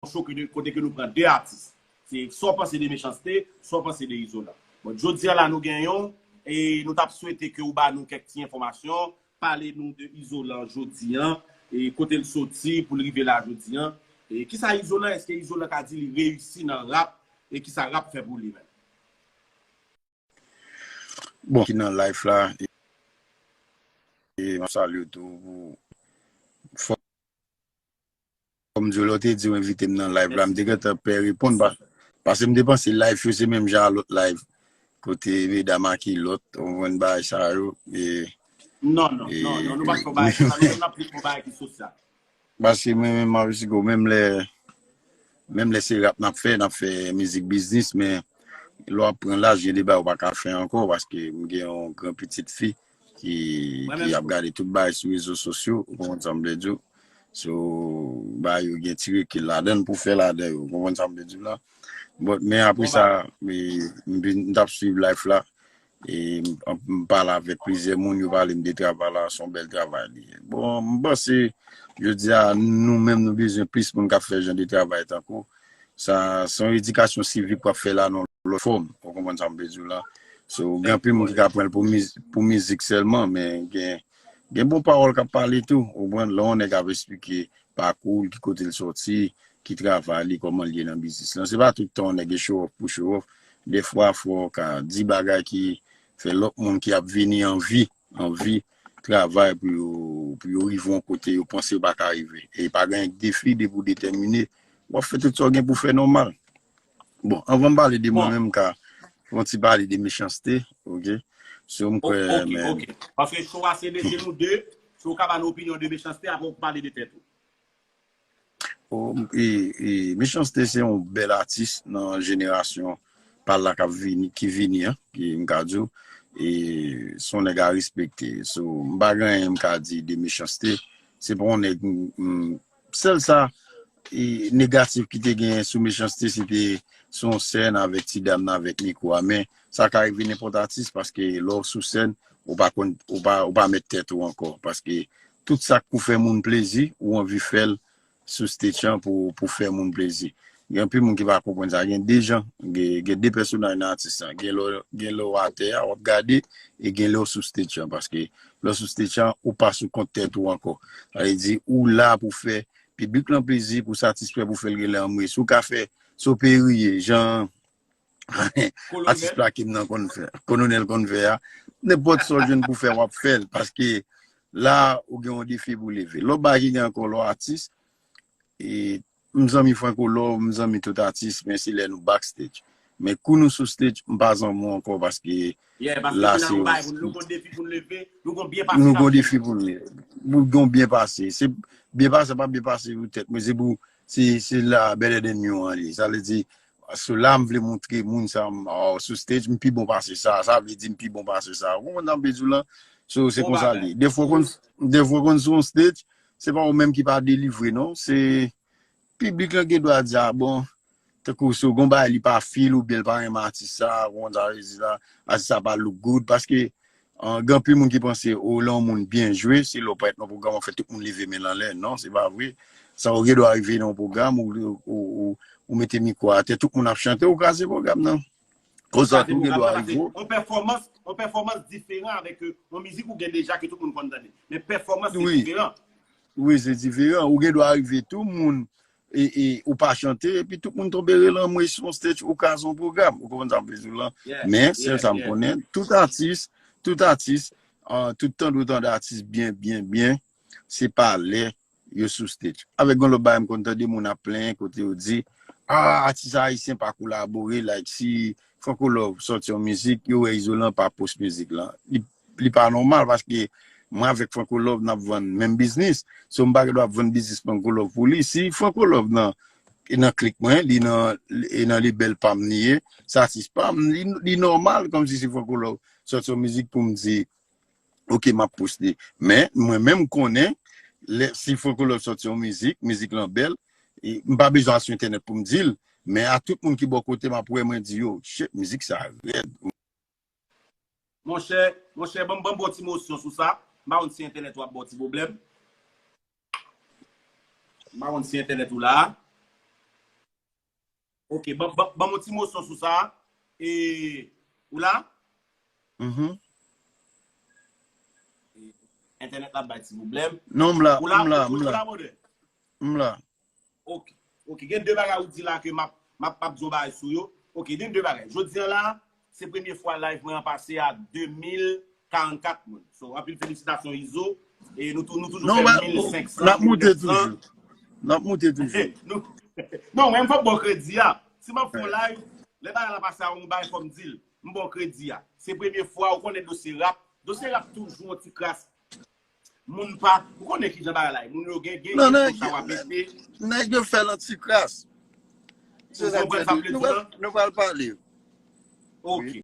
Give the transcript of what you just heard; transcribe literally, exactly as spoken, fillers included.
yon show ke, kote ke nou pran de atis. Se sa w panse de Mechanste, sa w panse de Izolan. Bon, jodi a la nou gen yon, e nou t ap swete ke w ba nou kèk ti enfòmasyon, pale nou de Izolan jodi an, e kote l soti pou l rive la jodi an. E kisa Izolan, èske Izolan ka di li reyisi nan rap, e kisa rap fè pou li menm? Bon, ki nan live la, e, e m ap salye w tou pou fò Kòm di w, lè w te di w envite m nan live la, m te gentan pè reponn, paske m te panse live yo se menm jan a lòt live. Kote medam a kilòt, ou konprann, bagay sa yo. E, Non, non, e, non, non, nou pa fè bagay sa, nou menm n ap fè bagay ki sosyal. Paske mwen menm, m ap esplike w, menm lè, menm lè se rap n ap fè, n ap fè mizik biznis, men lè w ap pran laj, gen de bagay ou pa ka fè ankò, paske m gen yon gran pitit fi ki, ki ap gade tout bagay sou rezo sosyo, ou konprann sa m vle di w. So, bagay yo gen ti rekil ladan l pou fè ladan yo. Ou konprann sa m vle di w la? Bon, men apre sa, e, m vin, m t ap swiv live la. E m, m pale avèk plizyè moun, yo pale m de travay la, se yon bèl travay li ye. Bon, m panse, jodi a, nou menm, nou bezwen plis moun k ap fè jan de travay tankou sa. Se yon edikasyon sivik w ap fè la nan lòt fòm. Ou konprann sa m vle di w la? So, gen anpil moun ki ka pran l pou, pou mizik sèlman, men gen, gen bon pawòl k ap pale tou. Ou konprann? Lè yon nèg ap esplike pakou l, ki kote l sòti, ki travay li, kòman l ye nan biznis lan. Se pa tout tan yon nèg e show off pou show off. Defwa, fò w ka di bagay ki fè lòt moun ki ap vini anvi, anvi travay pou yo, pou yo rive yon kote yo panse yo pa ka rive. E pa gen defi, depi w detèmine, w ap fè tout sa w gen pou fè nòmal. Bon, anvan m pale de mwen menm, m ka fè yon ti pale de Mechanste, oke? So, m kwè, men. Paske show a se de, se nou de, so w ka ba nou opinyon de Mechanste, apre w pale de tèt ou. Oh, e, e, Mechanste se yon bèl atis nan jenerasyon pa l la k ap vini, ki vini an, ki m ka di w. E se yon nèg a respekte. So, m pa gen anyen m ka di de Mechanste. Se pa yon nèg, m, m, sèl sa, e, negatif ki te genyen sou Mechanste, se te sou yon sèn avèk ti dam nan avèk mikwo a. Men, sa ka rive nenpòt atis, paske lè w sou sèn, ou pa konn, ou pa, ou pa mèt tèt ou ankò. Paske tout sa k pou fè moun plezi, ou anvi fè l sou stage an pou, pou fè moun plezi. Gen anpil moun ki pa konprann sa. Gen de jan, gen, gen de pèsonaj nan atis lan. Gen lè, gen lè w atè a, w ap gade, e gen lè w sou stage an. Paske lè w sou stage an, ou pa sou kont tèt ou ankò. Sa vle di, ou la pou fè piblik lan plezi, pou satisfè, pou fè l rele anmwe. Si w ka fè, si w pe riye, jan atis plake m nan konn fè, Kolonèl konn fè a, nenpòt sa w jwenn pou fè, w ap fè l, paske la, ou gen yon defi pou leve. Lòt bagay ki gen ankò, lè w atis, e, m zanmi Franco Love, m zanmi tout atis, men se lè nou backstage. Men kou nou sou stage, m pa zanmi w ankò, paske la, se yon, nou gon defi pou n leve, nou gon byen pase. Nou gon defi pou n leve. Nou gon byen pase. Se byen pase, pa byen pase pou tèt mwen, se pou, se, se la better than you an li. Sa vle di, so la, m vle montre moun sa, m, oh, sou stage, m pi bon pase sa. Sa vle di, m pi bon pase sa. Ou konprann sa m vle di w lan? So, se konsa li. Defwa w konn, defwa w konn sou yon stage, se pa ou menm ki pa delivre, non. Se piblik lan gen dwa di, a bon, tankou si w gon bagay li pa feel oubyen l pa renmen atis sa, ou konprann sa vle di la, atis sa pa look good, paske An, gen anpil moun ki panse, o, lè yon moun byen jwe, se lè w parèt nan pwogram, w ap fè tout moun leve men l anlè. Non, se pa vre. Sa w gen dwa rive nan yon pwogram, ou, ou, ou, ou mete mikwo a atè, tout moun ap chante, ou kraze pwogram nan. Konsa tou gen dwa rive w. On pèfòmans, on pèfòmans diferan avèk, euh, on mizik ou gen deja ke tout moun konn tande. Men pèfòmans se diferan. Wi, se diferan. Ou gen dwa rive tou, moun e, e ou pa chante, epi tout moun tonbe rele anmwe sou yon stage, ou kraze yon pwogram. Ou konprann sa m vle di w lan? Men, sèl sa m konnen, tout atis, tout atis, an, tout tan ou tande atis byen, byen, byen, se pa lè yo sou stage. Avèk yon lòt bagay, m konn tande moun ap plenyen kote yo di, a, atis ayisyen pa kolabore, like, si Franco Love sòti yon mizik, yo wè Izolan pa post mizik lan. Li li pa nòmal paske mwen avèk Franco Love n ap vann menm biznis. So m pa gen dwa ap vann biznis Franco Love pou li. Si Franco Love nan, e nan klik mwen, li nan, e nan lebèl pa m li ye, se atis pa m, li, li nòmal kòmsi si Franco Love sòti yon mizik pou m di, oke, m ap poste. Men mwen menm m konnen, lè, si Franco Love sòti yon mizik, mizik lan bèl, e m pa bezwen al sou entènèt pou m di l, men a tout moun ki bò kote m ap wè, mwen di yo, shit, mizik sa rèd. Monchè, monchè, ban m, ban m ba w ti mosyon sou sa. M pa konn si entènèt ou ap ba w ti pwoblèm. M pa konn si entènèt ou la. Ok, ban, ban, ban m yon ti mo son sou sa. E, ou la? Mhm. Entènèt la bay ti pwoblèm. Non, m la, Ou la, m la, ou m la, la, brother? M la. Ok. Ok, gen de bagay ou di la ke m ap, m ap, m ap di yon bagay sou yo. Ok, gen de bagay. Jodi an la, se premye fwa live mwen an pase a de mil karannkat moun. So, anpil felisitasyon Izo. E nou tou, nou toujou Non, fè ba, mil senk san, n ap moute mil sèt san. Toujou. N ap moute toujou. Nou- non, men m fòk bon kredi a. Si m ap fè yon live, lè bagay la pase a yon bagay fò m di l. M bon kredi a. Se premye fwa ou konnen dosye rap. Dosye rap toujou yon ti kras. Moun pa, ou konnen ki jan bagay la ye. Moun yo gen, gen, Non, gen nèg, konsa w ap ete. Nèg yo fè l an ti kras. Se Ou sa k konprann fè sa m nou, vle nou di pral, lan? Nou pral pale. Ok, Wi.